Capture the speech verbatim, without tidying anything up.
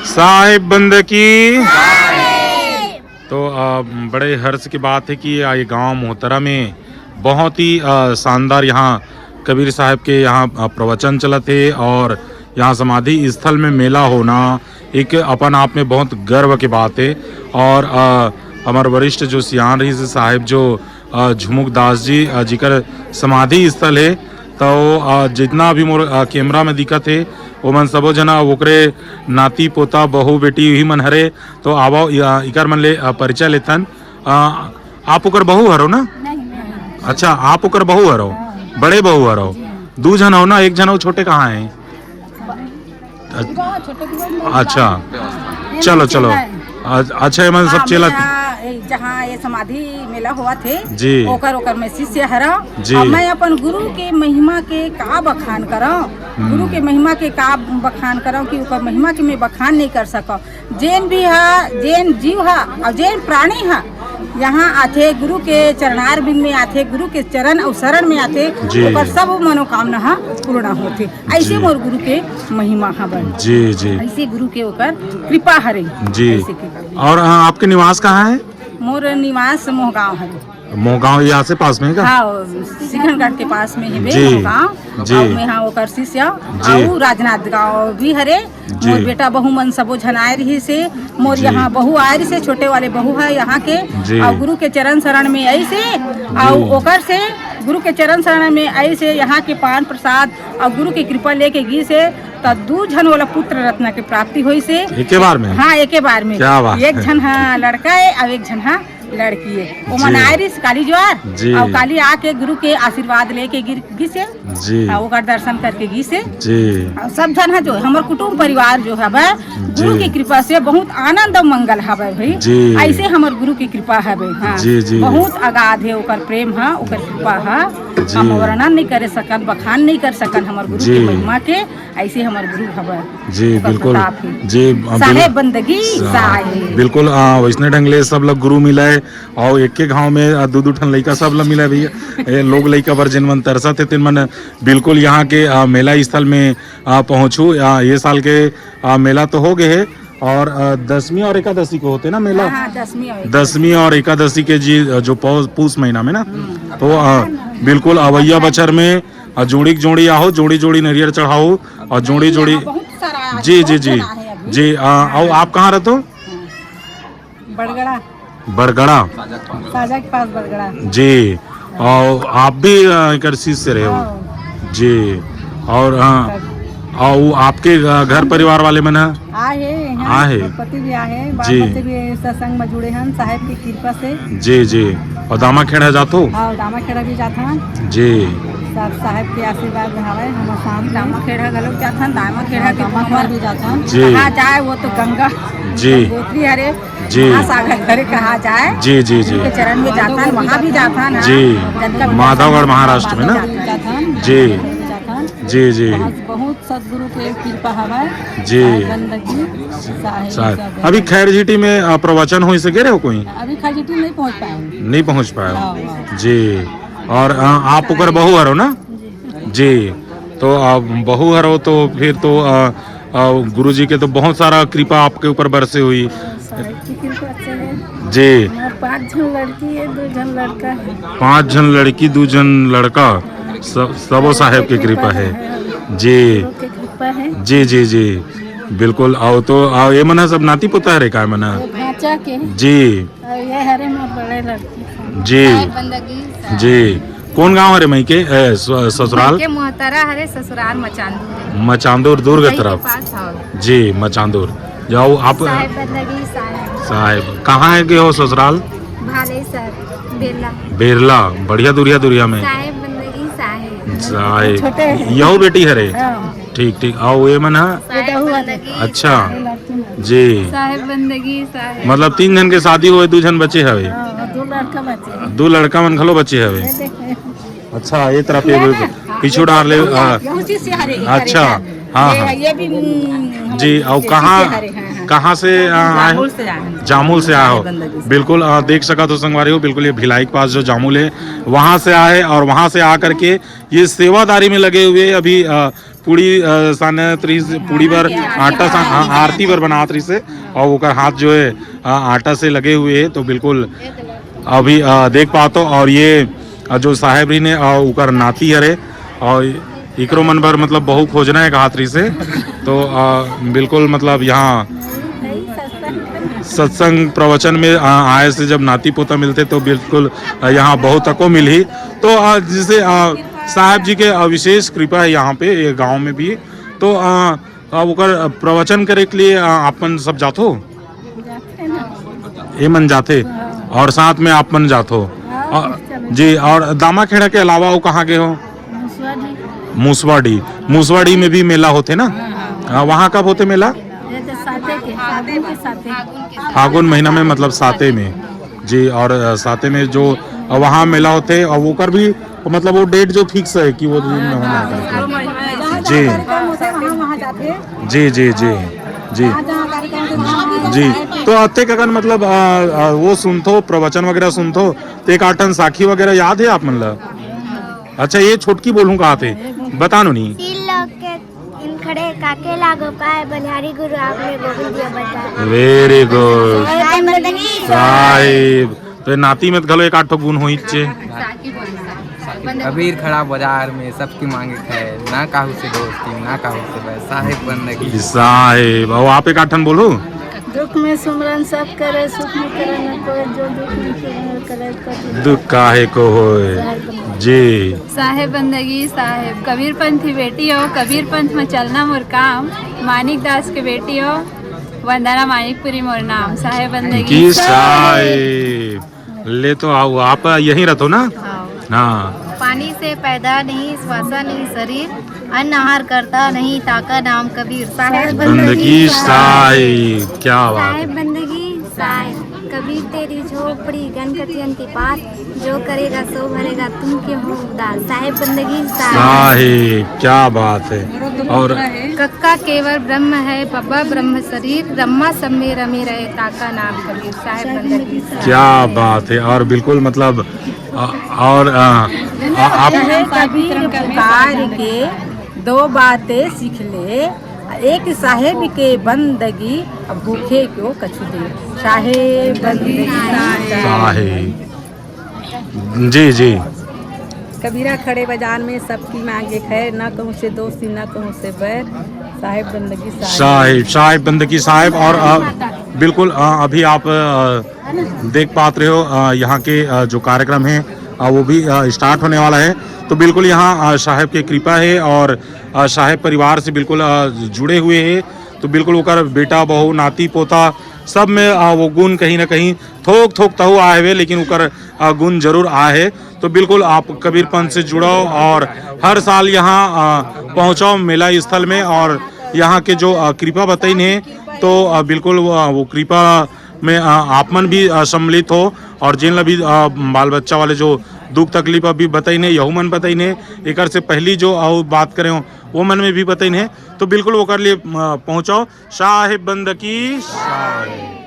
साहेब बंदगी। तो अ, बड़े हर्ष की बात है कि ये गांव मोहतरा में बहुत ही अ, शानदार यहाँ कबीर साहब के यहाँ अ, प्रवचन चलत हे और यहाँ समाधि स्थल में मेला होना एक अपन आप में बहुत गर्व की बात है। और अ, हमर वरिष्ठ जो सियान रहिस हे साहेब जो अ, झुमुक दास जी अ, जिकर समाधि स्थल है, तो अ, जितना भी मोर अ, कैमरा में दिखत है, ओमन सबो जना ओकरे नाती पोता बहू बेटी ही मन हरे। तो आवो अ, इकर मन ले अ, परिचय लेथन। अ, आप ओकर बहू हरो ना? नहीं, नहीं। अच्छा, आप ओकर बहू हरो, बड़े बहू हरो। दू झन हो ना, एक झन हो छोटे कहाँ है? अच्छा, चलो चलो। अच्छा, ये मन सब हाँ, चेला। मेरा, ए, जहाँ ये समाधि मेला होवत हे, जी। ओकर ओकर मैं शिष्य हरव। जी। अब मैं अपन गुरु के महिमा के का बखान करव? हम्म। गुरु के महिमा के का बखान करव कि ओकर महिमा के मैं बखान नहीं कर सकव। जेन भी हा, जेन जीव हा और जेन प्राणी हा, यहाँ आथे, गुरु के चरणार बिंद में आथे, गुरु के चरण और शरण में आथे, जी। ओकर सब मनोकामना हा पूर्ण होथे। ऐसे जी। मोर गुरु के महिमा हवय। जी, जी। ऐसे गुरु के ओकर कृपा हरे। जी। ऐसे कृपा। और अ, आपके निवास कहाँ है? मोर निवास मोहगांव हरे। मोहगांव ये आसे पास में है का? हाँ, सिंहगढ़ के पास में ही बे जी। मोहगांव। जी। और मैं हाँ ओकर शिष्य। जी। और राजनांदगांव भी हरे। जी। मोर बेटा बहू मन सबो झन आए रहिस हे। मोर जी। यहाँ बहू आए रहिस हे, छोटे वाले बहू है यहाँ के। जी। और गुरु के चरण शरण में आइस हे। और जी। ओकर से गुरु के चरण शरण में आइस हे, यहाँ के पान प्रसाद और गुरु के कृपा लेके गिस हे, त दू झन वाला पुत्र रत्न के प्राप्ति होइस हे। एके बार में? हाँ, एके बार में। क्या बात एक है। झन हा लड़का है और एक झन हा लड़की है। ओमन जी। आए रहिस काली जुआर जी। और काली आके गुरु के आशीर्वाद लेके गिर गिस हे। जी। हाँ, ओकर दर्शन करके गिस हे। जी। और सब झन हा जो हमर कुटुंब परिवार जो हवय, गुरु जी। की कृपा से बहुत आनंद और मंगल हवय भाई। जी। ऐसे हमर गुरु की कृपा हवय। हाँ। जी, जी। बहुत अगाध है ओकर प्रेम हा, ओकर कृपा हा। जी। हम वर्णन नहीं करे सकन, बखान नहीं कर सकन हमर गुरु जी। की महिमा के। ऐसे हमर गुरु हवय। जी, ओकर बिल्कुल। प्रताप है। जी, अ, बिल-, साहेब बंदगी सा-, साहेब। बिल्कुल, अ, वैसने ढंग ले सब लोग गुरु मिलय और एके गांव में, अ, दू दू ठन लइका सब ला मिलय भैया। ए, लोग लइका बर जेन मन तरसत हे, तेन मन बिल्कुल यहाँ के, अ, मेला स्थल में, अ, पहुँचू। अ, ये साल के, अ, मेला तो हो गए है और, अ, दसवीं और एकादशी को होते ना मेला? हाँ, हाँ, दसवीं और एकादशी। दसवीं और एकादशी के जी, अ, जो पौ-, पूस महीना में ना, हम्म। तो, अ, बिल्कुल अवैया बछर में, अ, जोड़ी के जोड़ी आहो, जोड़ी जोड़ी नरियर चढ़ाओ और जोड़ी जोड़ी। बहुत सारा जी, जी, बहुत जी। सारा है अभी। जी, अ, और आप कहाँ रहते हो? बड़गड़ा। बड़गड़ा। साजा के पास बड़गड़ा। जी, और आप भी, अ, एकर शिष्य रहे हो? हाँ। जी, और, हाँ, और वो आपके, अ, घर परिवार वाले मन ह? आहे, यहाँ आहे। मोर पति भी आहे, बाल जी। बच्चे भी सत्संग में जुड़े हैं, साहेब की कृपा से। जी, जी, और दामा खेड़ा जात हो? हाँ, दामा खेड़ा भी जात हैं। जी। सब साहेब के आशीर्वाद हवे, हम साथ में। दामा खेड़ा घलोक जात हैं, दामा खेड़ा हाँ, के दामा खेड़ा भी जात हैं। जी। कहाँ जाए वो तो गंगा, जी। गंगोत्री हरे। जी। महासागर करे कहा जाए। जी, जी, जी। उनके चरण में जाता है, वहाँ भी जाता है ना। जी। जनता माधवगढ़ महाराष्ट्र में ना? जाता है। जी। जाता है। जी, जी। बहुत, बहुत सदगुरु के कृपा हवय। जी। बंदगी साहेब, साहेब। सब। अभी खैर झीटी में, अ, प्रवचन होइस गे रहे हो कोई? अभी खैर झीटी नहीं पहुँच पाए। नहीं पहुँच पाए हो। हाँ, हाँ। जी। और, अ, आप ओकर बहू हरो ना? जी। तो, अ, बहू हरो तो फिर तो, अ, अ, गुरु जी के तो बहुत सारा कृपा आपके ऊपर बरसे हुई। साहेब की कृपा से है। जी। हमारे पाँच झन लड़की है, दो झन लड़का है। पाँच झन लड़की, दो झन लड़का, सब, सबो साहेब के कृपा है। जी। सबके कृपा है। जी, जी, जी। बिल्कुल, आओ तो, आओ, ये मन ह सब नाती पोता हरे का मन ह? ये भांचा के। जी। और ये हरे मोर बड़े लड़की। जी। साहेब बंदगी साहेब। जी। कौन गांव हरे मई के? ए, स-, ससुराल? मई के मोहतरा हरे, ससुराल मचांदूर है। मचांदूर दुर्ग मई के तरफ। पास, हाँ। जी, मचांदूर। जाओ आप। साहेब बंदगी साहेब। साहेब, कहाँ है के हो ससुराल? भालेसर, बेरला। बेरला, बढ़िया दुरिया दुरिया में। साहेब बंदगी साहेब। साहेब। छोटे हैं। यहू बेटी हरे? हाँ। ठीक, ठीक। आओ, ये मन ह? साहेब बंदगी। अच्छा। जी। साहेब बंदगी साहेब। मतलब तीन झन के शादी होए, दू झन बचे हवे। हाँ, दो लड़का बचे। दो लड़का मन घलो बचे हवे। ये देख। अच्छा, ये तरफ ये भी पीछू डार ले, हाँ। यहू शिष्य हरे, अच्छा, हरे, हाँ, ये, हाँ। ये भी, हम्म, जी, और शिष्य कहाँ, हरे, हाँ, हाँ। कहाँ से, अ, आए हो? जामुल से आए हैं। जामुल से आए हो। बंदगी से। बिल्कुल, अ, देख सकत हो संगवारी हो, बिल्कुल ये भिलाई के पास जो जामुल है, वहाँ से आए और वहाँ से आ करके ये सेवादारी में लगे हुए अभी, अ, पूड़ी, अ, सानत रहिस, पूड़ी बर आटा सान-, हाँ, आरती बर बनात रहिस हे, और ओकर हाथ जो है, अ, आटा से लगे हुए है। तो बिल्कुल अभी, अ, देख पात हो, और ये, अ, जो साहेब रहिन हे, अ, ओकर नाती हरे, और इकरो मन बर मतलब बहू खोजना है कहात रहिस हे। तो, अ, बिल्कुल मतलब यहाँ सत्संग प्रवचन में, अ, आए से जब नाती पोता मिलथे तो बिल्कुल, अ, यहाँ बहू तको मिलही। तो, अ, जैसे, अ, साहेब जी के, अ, विशेष कृपा है यहाँ पे, ये गांव में भी। तो, अ, अब ओकर प्रवचन करे के लिए, अ, आप मन सब जाथो? जाथे ना। ये मन जाथे। हाँ। और साथ में आप मन जाथो? हाँ, अ, चलो। जी, और दामाखेड़ा के अलावा वो कहाँ गए हो? मुसवाडी। मुसवाडी। मुसवाडी में भी मेला होथे ना? हाँ, हाँ। हाँ, वहाँ कब होथे मेला? ये तो साते के, फागुन के साते। फागुन महीना में, मतलब साते में। जी, और, अ, साते में जो, अ, वहाँ मेला होथे, और ओकर भी, मतलब वो डेट जो फिक्स है कि वो दिन में होना है। जी। जी, जी, जी, जी। जी। तो अतेक अकन मतलब, अ, अ, वो सुनथो, प्रवचन वगैरह सुनथो, तो एक आठन साखी वगैरह याद है आप मन ला? अच्छा, ये छोटकी बोलूँ कहाथे, बता नो नी। तीन लोग के तीन खड़े, काके लागो काय, बलिहारी गुरु आपने बोल दिया बता। Very good। साहेब बंदगी। साहेब। तो ये नाती में तो घलो एक आठ ठो गुण होइच हे। कबीर खड़ा बाजार में, सबकी मांगे खैर, ना काहू से दोस्ती, ना काहू से बैर, साहेब बंदगी। साहेब, और आप एक आठ ठन बोलो। दुख में सुमरन सब करे, सुख में करे न कोई, जो दुख में सुमरन करे, कभी दुख काहे को होए। जी। साहेब बंदगी साहेब, कबीर पंथ की बेटी हो, कबीर पंथ में चलना मोर काम, मानिक दास के बेटी हो, वंदना मानिकपुरी मोर नाम, साहेब बंदगी की साहेब। साहेब। ले तो आओ, आप यहीं रहते हो ना? हाँ। हाँ। पानी से पैदा नहीं, श्वासा नहीं शरीर, अन्न आहार करता नहीं, ताका नाम कबीर। साहेब बंदगी साहेब, क्या बात है। साहेब बंदगी साहेब, कबीर तेरी झोपड़ी गणपतियन के पास, जो करेगा सो भरेगा, तुम क्यों हो उदास। साहेब बंदगी साहेब। साहेब, क्या बात है। और कक्का केवल ब्रह्म है, बब्बा ब्रह्म शरीर, ब्रह्मा सब में रमे रहे, ताका नाम कबीर। साहेब बंदगी साहेब। क्या बात है। और बिल्कुल मतलब, अ, और, अ, अ, आप कहे कबीर पुकार के दो बातें सीख ले, एक साहेब के बंदगी, अब भूखे को कछु दे। साहेब बंदगी साहेब। जी, जी। कबीरा खड़े बाजार में, सबकी मांगे खैर, ना कहूँ से दोस्ती, ना कहूँ से बैर, साहेब बंदगी साहेब। साहेब, साहेब बंदगी साहेब। और, अ, बिल्कुल, अ, अभी आप, अ, देख पात रहे हो, अ, यहाँ के, अ, जो कार्यक्रम है, अ, वो भी, अ, स्टार्ट होने वाला है। तो बिल्कुल यहाँ, अ, साहेब की कृपा है और, अ, साहेब परिवार से बिल्कुल, अ, जुड़े हुए हैं। तो बिल्कुल ओकर बेटा, बहू, नाती, पोता, सब में, अ, वो गुण कहीं ना कहीं थोक थोक तहु आए हुए, लेकिन ओकर, अ, गुण जरूर आए है। तो बिल्कुल आप कबीर पंथ से जुड़ो और हर साल यहाँ, अ, पहुँचो मेला स्थल में और यहाँ के जो, अ, कृपा बताइन है, तो, अ, बिल्कुल वो, वो कृपा में, अ, आप मन भी, अ, सम्मिलित हो और जिन ला भी, अ, बाल बच्चा वाले जो दुख तकलीफ अभी बताइन है, यहू मन बताइन है, एकर से पहली जो, अ, वो बात करे हो, वो मन में भी बताइन है, तो बिल्कुल ओकर लिए, अ, पहुँचो। साहेब बंदगी साहेब।